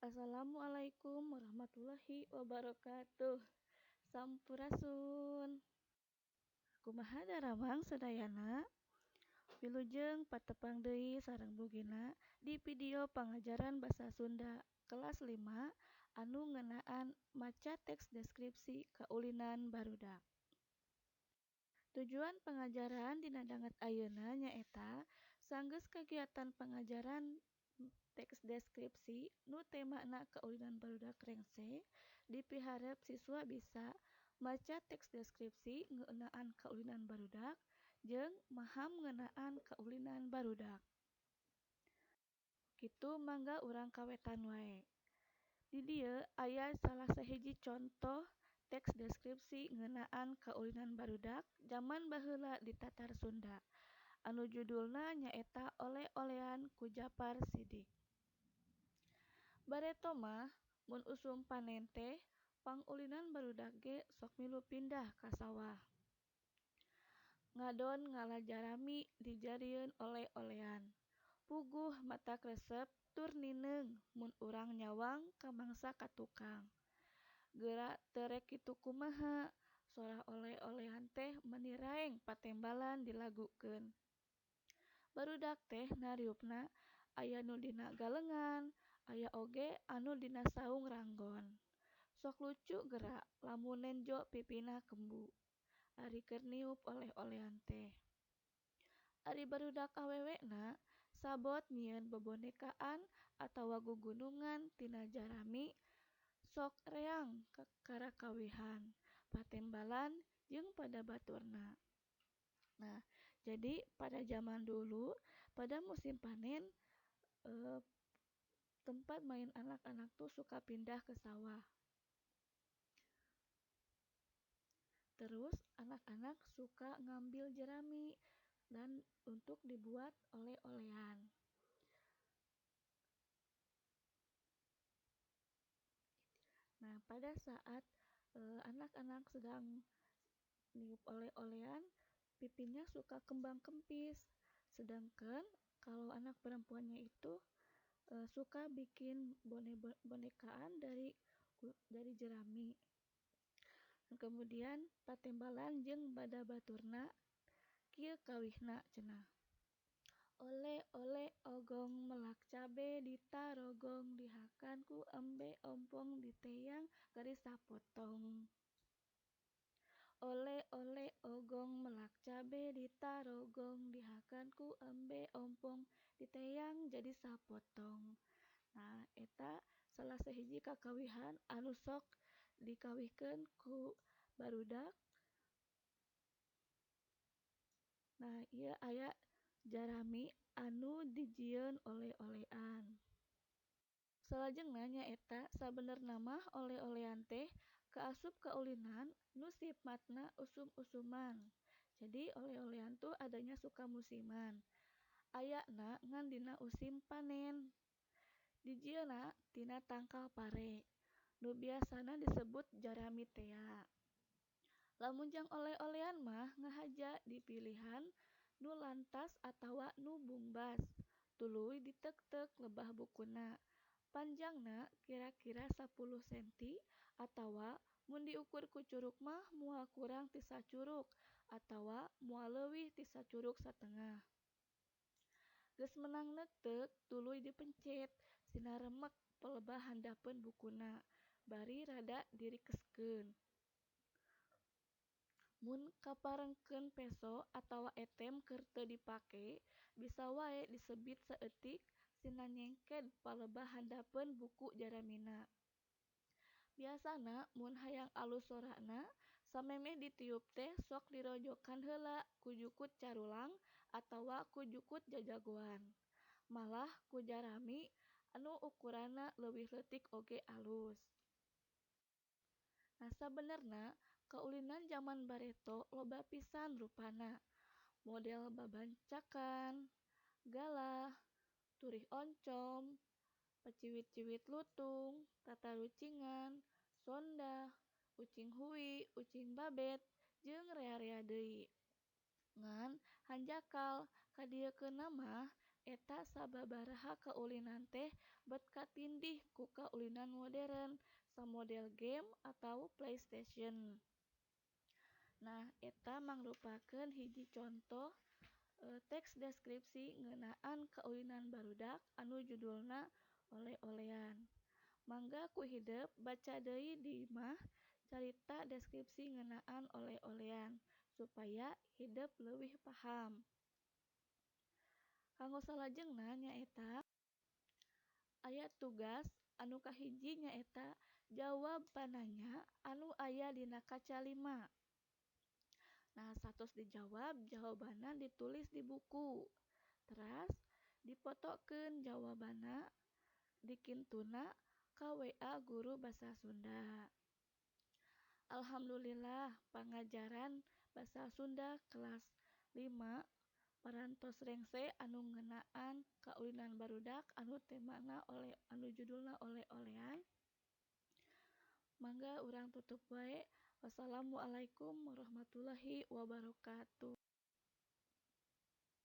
Assalamualaikum warahmatullahi wabarakatuh. Sampurasun. Kumaha daramang sadayana? Wilujeng patepang deui sareng Bu Gina di video pangajaran basa Sunda kelas 5 anu ngeunaan maca teks deskripsi kaulinan barudak. Tujuan pangajaran dina danget ayeuna nyaeta sanggeus kagiatan pangajaran teks deskripsi nu temana kaulinan barudak rengse dipiharep siswa bisa maca teks deskripsi ngeunaan kaulinan barudak jeung maham ngeunaan kaulinan barudak. Kitu mangga urang kawetan wae. Di dieu aya salah sahiji contoh teks deskripsi ngeunaan kaulinan barudak jaman baheula di Tatar Sunda anu judulna nyaeta Oleh-olehan ku Japar Sidik. Bareto mah mun usum panen teh pangulinan barudak ge sok milu pindah ka sawah. Ngadon ngala jarami dijarieun oleh-olehan. Puguh matak resep tur nineung mun urang nyawang ka mangsa ka tukang. Geura teu rek kitu kumaha, sora oleh-olehan teh meuni raeng patembalan dilagukeun. Barudak teh nariupna aya nu dina galengan, aya oge anu dina saung ranggon. Sok lucu geura lamun nenjo pipina kembu, ari keur niup oleh-olehan teh. Ari barudak awewena sabot nyieun bobonekaan atawa gugunungan tina jarami sok reang karakawihan, patembalan jeung pada baturna. Nah, jadi pada zaman dulu pada musim panen tempat main anak-anak tuh suka pindah ke sawah. Terus anak-anak suka ngambil jerami dan untuk dibuat oleh-olehan. Nah, pada saat anak-anak sedang niup oleh-olehan, pipinya suka kembang kempis. Sedangkan kalau anak perempuannya itu suka bikin bonekaan dari jerami. Dan kemudian patembalan jeung bada baturna kieu kawihna cenah. Oleh-oleh ogong melak cabe ditarogong dihakan ku embe ompong diteyang garis sapotong. Oleh-oleh ogong melak cabe ditarogong dihakan ku embe ompong diteyang jadi sapotong. Nah, eta salah sahiji kakawihan anu sok dikawihkeun ku barudak. Nah, ieu aya jarami anu dijieun oleh-olehan. Salajengna nyaeta sabenerna mah oleh-olehan teh kaasup kaulinan nu sifatna usum-usuman. Jadi oleh-olehan tuh adanya suka musiman. Ayana ngan dina usim panen. Dijieunna tina tangkal pare. Nu biasana disebut jarami tea. Lamun jang oleh-olehan mah ngahaja dipilihan nu lantas atawa nu bungbas, tuluy ditek-tek lebah bukuna. Panjangna kira-kira 10 cm atawa mun diukur ku curuk mah moal kurang ti sacuruk atawa moal leuwih ti sacuruk satengah. Geus menang neukteuk tuluy dipencet sina remek pelebah handapeun bukuna bari rada dirikeskeun. Mun kaparengkeun peso atawa etem keur teu dipake, bisa wae disebit saeutik sina nyengked palebah handapeun buku jaramina. Biasana mun hayang alus sorana, samemeh ditiup teh sok dirojokan heula ku jukut carulang atawa ku jukut jajagoan. Malah ku jarami anu ukuranna leuwih leutik oge alus. Nah, sabenerna kaulinan jaman bareto loba pisan rupana. Model babancakan, galah, turih oncom, paciwit-ciwit lutung, tatarucingan, sondah, ucing hui, ucing babet, jeung rea-rea deui. Ngan hanjakal kadieukeunna mah eta sababaraha kaulinan teh bet katindih ku kaulinan modern samodel game atau PlayStation. Nah, eta mangrupakeun hiji contoh teks deskripsi ngeunaan kaulinan barudak anu judulna oleh-olehan. Mangga ku hidep baca deui di imah carita deskripsi ngeunaan oleh-olehan supaya hidep leuwih paham. Kanggo salajengna nyaeta aya tugas anu kahiji, nyaeta jawab pananya anu aya dina kaca 5. Nah, satos dijawab, jawabanna ditulis di buku. Teras dipotokeun jawabanna, dikintuna ka WA guru basa Sunda. Alhamdulillah, pangajaran basa Sunda kelas 5 parantos rengse anu ngeunaan kaulinan barudak anu temana oleh anu judulna oleh-olehan. Mangga urang tutup wae. Wassalamualaikum warahmatullahi wabarakatuh.